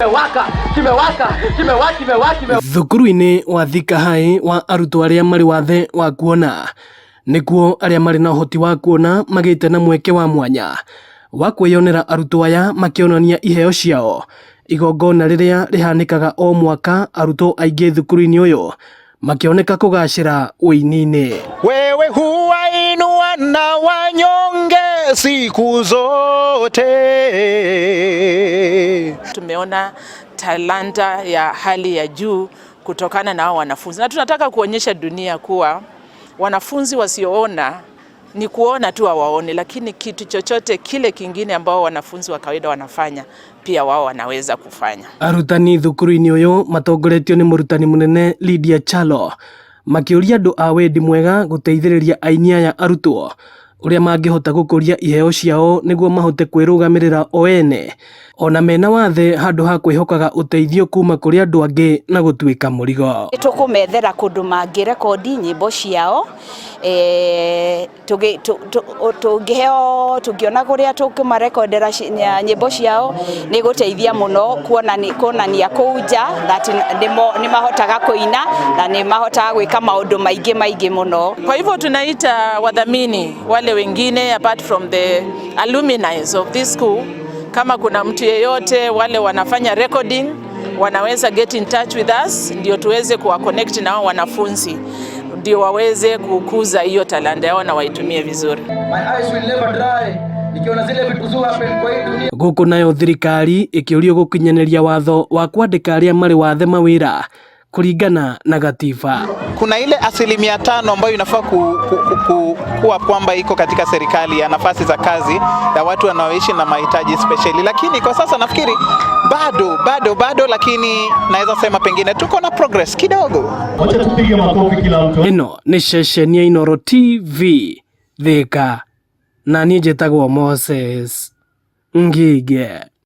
Kimewaka, kimewaka, kimewaka, kimewaka, kimewaka. Thukuru-inĩ wa Thika High wa arutwo arĩa marĩ wathe wa kuona nĩkuo arĩa marĩ na ũhoti wa kuona magĩte na mweke wa mwanya wa kwĩyonera arutwo aya makĩonania iheo ciao igongona rĩrĩa rĩhanĩkaga o mwaka arutwo aingĩ thukuru-inĩ ũyũ makĩoneka kũgacĩra ũini-inĩ. Wewe huwainua na wanyonge siku zote. Tumeona talanta ya hali ya juu kutokana na hao wanafunzi, na tunataka kuonyesha dunia kuwa wanafunzi wasioona ni kuona tu hawaoni, lakini kitu chochote kile kingine ambao wanafunzi wa kawaida wanafanya pia wao wanaweza kufanya. Arutani thukuru-inĩ ũyũ matongoretio nĩ mũrutani mũnene Lydia Chalo makĩũria andũ a wendi mwega gũteithĩrĩria aini aya arutwo ũrĩa mangĩhota gũkũria iheo ciao nĩguo mahote kwĩrũgamĩrĩra o ene ona mena wathe handũ ha kwĩhokaga ũteithio kuma kũrĩ andũ angĩ na gũtuĩka mũrigo. Nĩ tũkũmethera kũndũ mangĩrekondi nyĩmbo ciao tũngĩheo tũngĩona kũrĩa tũkũmarekondera nyĩmbo ciao nĩ gũteithia mũno kuonania kũu nja that nĩ mahotaga kũina na nĩ mahotaga gwĩka maũndũ maingĩ maingĩ mũno. Kwa hivyo tunaita wadhamini wale wengine apart from the alumni of this school, kama kuna mtu yeyote wale wanafanya recording wanaweza get in touch with us, ndio tuweze kuwa connect na hao wanafunzi ndio waweze kukuza hiyo talanta yao na waitumie vizuri. My eyes will never dry. Nikiona zile vitu zu happen kwa hii dunia. Gũkũ nayo thirikari ĩkĩũrio gũkinyanĩria watho wa kwandĩka arĩa marĩ wathe mawĩra kũringana na gatiba. Kuna ile 5% ambayo inafaa kuwa kwamba iko katika serikali ya nafasi za kazi ya watu wanaoishi na mahitaji spesheli, lakini kwa sasa nafikiri bado bado bado, lakini naweza sema pengine tuko na progress kidogo. Wacha tupige makofi kila mtu. Ĩno nĩ ceceni ya Inooro TV Thika na niĩ njĩtagwo Moses Ngige.